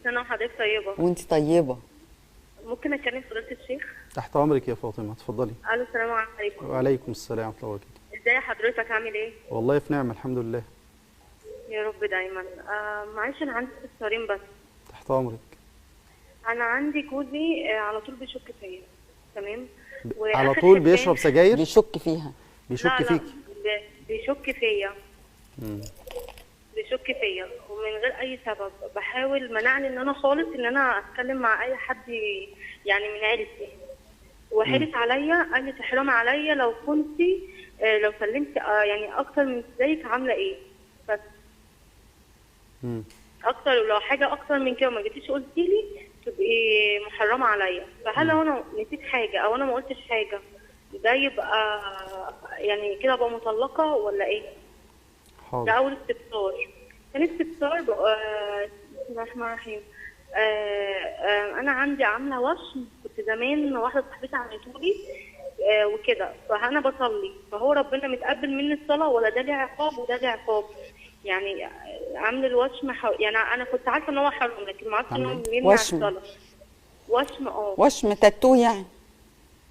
سنة وحضرتك طيبة. وانت طيبة. ممكن اتكلم فضيلة الشيخ؟ تحت امرك يا فاطمة، اتفضلي. الو، السلام عليكم. وعليكم السلام ورحمة الله وبركاته. ازي حضرتك، عامل ايه؟ والله في نعمه الحمد لله. يا رب دايما. معلش انا عندي استفسارين بس. تحت امرك. انا عندي جوزي على طول بيشك فيا، تمام؟ على طول بيشرب سجاير؟ بيشك فيها. بيشك فيك؟ لا بيشك فيا. بيشك فيا ومن غير اي سبب. بحاول منعني ان انا خالص ان انا اتكلم مع اي حد يعني من عيلتي، وحلف عليا، قال لي تحرم عليا لو كنت لو سلمت يعني اكتر من زيك عامله ايه، بس اكتر لو حاجة اكتر من كده ما جيتيش قلتي لي تبقي محرمة عليا. فهل لو انا نسيت حاجة او انا ما قلتش حاجة ده يبقى يعني كده ابقى مطلقه ولا ايه؟ حاضر. ده اول استفسار. ثاني استفسار بسم الله الرحمن الرحيم. انا عندي عامله وشم، كنت زمان واحدة صاحبتي عملته لي وكده، فانا بصلي، فهو ربنا متقبل مني الصلاة ولا ده ليه عقاب وده ليه عقاب؟ يعني عامل الوشم يعني انا كنت عارفه ان هو حرام، لكن ما عرفتش ان هو بيمنع الصلاة. وشم وشم تاتو يعني.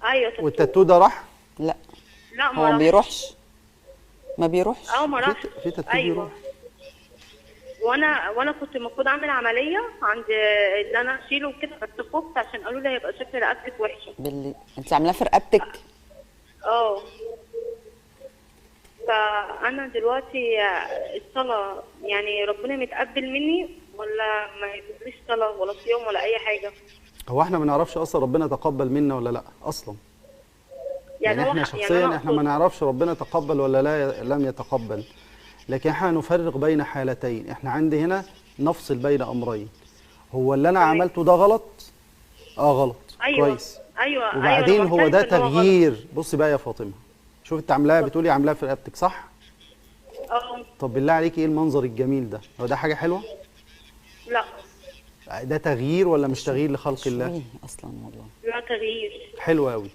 ايوه تاتو. والتاتو ده راح؟ لا لا ما هو ما بيروحش. ما بيروحش. ما راحش. في تاتو. أيوة. بيروح. وانا كنت المفروض اعمل عملية عند اللي انا اشيله وكده، بس خفت عشان قالوا لي هيبقى شكل رقبتك وحشة. باللي انت عاملاه في رقبتك؟ فانا دلوقتي الصلاة يعني ربنا متقبل مني ولا ما يقبلش صلاة ولا صيام ولا اي حاجة؟ هو احنا ما نعرفش اصلا ربنا تقبل منا ولا لا اصلا. يعني احنا شخصيا يعني احنا ما نعرفش ربنا تقبل ولا لا لم يتقبل، لكن احنا نفرق بين حالتين. احنا عندي هنا نفصل بين امرين. هو اللي انا عملته ده غلط؟ غلط. أيوة. كويس. ايوه. وبعدين أيوة. هو ده تغيير. بصي بقى يا فاطمة، شوف انت عاملاها، بتقولي عاملاها في رقبتك صح؟ طب بالله عليكي ايه المنظر الجميل ده؟ هو ده حاجة حلوة؟ لا. ده تغيير ولا مش تغيير لخلق الله؟ اصلا والله لا تغيير. حلو قوي.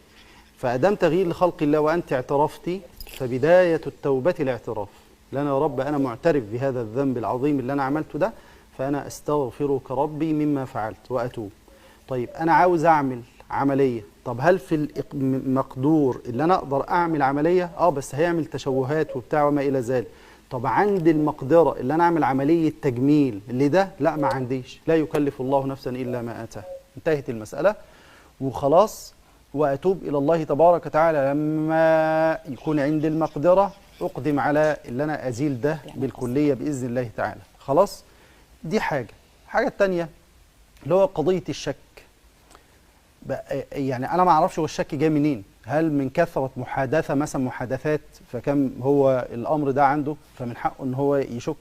فادام تغيير لخلق الله وانت اعترفتي، فبداية التوبة الاعتراف. لأن يا رب أنا معترف بهذا الذنب العظيم اللي أنا عملته ده، فأنا أستغفرك ربي مما فعلت وأتوب. طيب أنا عاوز أعمل عملية، طب هل في المقدور اللي أنا أقدر أعمل عملية؟ بس هيعمل تشوهات وبتاع وما إلى ذلك. طب عندي المقدرة اللي أنا أعمل عملية تجميل لده؟ لا ما عنديش. لا يكلف الله نفسا إلا ما آتاها. انتهت المسألة وخلاص، وأتوب إلى الله تبارك وتعالى لما يكون عندي المقدرة أقدم على اللي أنا أزيل ده بالكلية بإذن الله تعالى. خلاص، دي حاجة. الحاجة التانية اللي هو قضية الشك. يعني أنا ما أعرفش هو الشك جاي منين، هل من كثرة محادثة مثلا، محادثات فكم هو الأمر ده عنده فمن حقه إن هو يشك،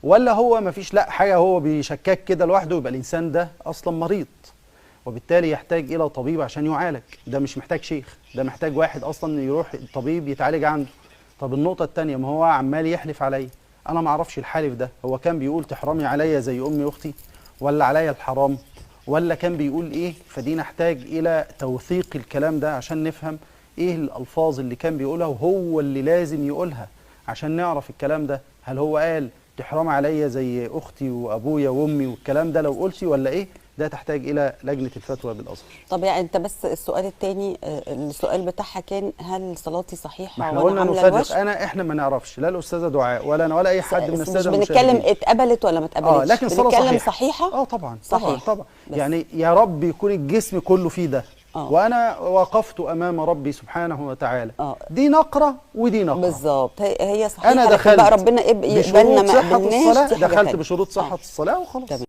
ولا هو ما فيش لا حاجة هو بيشكك كده لوحده؟ يبقى الإنسان ده أصلا مريض، وبالتالي يحتاج إلى طبيب عشان يعالج. ده مش محتاج شيخ، ده محتاج واحد أصلا يروح الطبيب يتعالج عنده. طب النقطة التانية، ما هو عمال يحلف عليا، أنا ما أعرفش الحالف ده هو كان بيقول تحرمي عليا زي أمي وأختي، ولا عليا الحرام، ولا كان بيقول إيه؟ فدي نحتاج إلى توثيق الكلام ده عشان نفهم إيه الألفاظ اللي كان بيقولها وهو اللي لازم يقولها عشان نعرف الكلام ده. هل هو قال تحرم عليا زي أختي وأبويا وأمي والكلام ده لو قلتي ولا إيه؟ ده تحتاج إلى لجنة الفتوى بالأزهر. طب يعني أنت بس السؤال الثاني، السؤال بتاعها كان هل صلاتي صحيحة؟ ما احنا قلنا نفرق. أنا إحنا ما نعرفش، لا الأستاذة دعاء ولا أنا ولا أي حد من السادة المشاهدين. مش بنتكلم اتقبلت ولا ما اتقبلتش، لكن صلاة بنتكلم صحيحة. طبعا صحيح. طبعا يعني يا رب يكون الجسم كله فيه ده. وأنا وقفت أمام ربي سبحانه وتعالى. دي نقرة ودي نقرة بالظبط. هي صحيحة. أنا دخلت بقى ربنا يقبلنا ما قبلناش، دخلت بشروط صحة الصلاة وخلاص.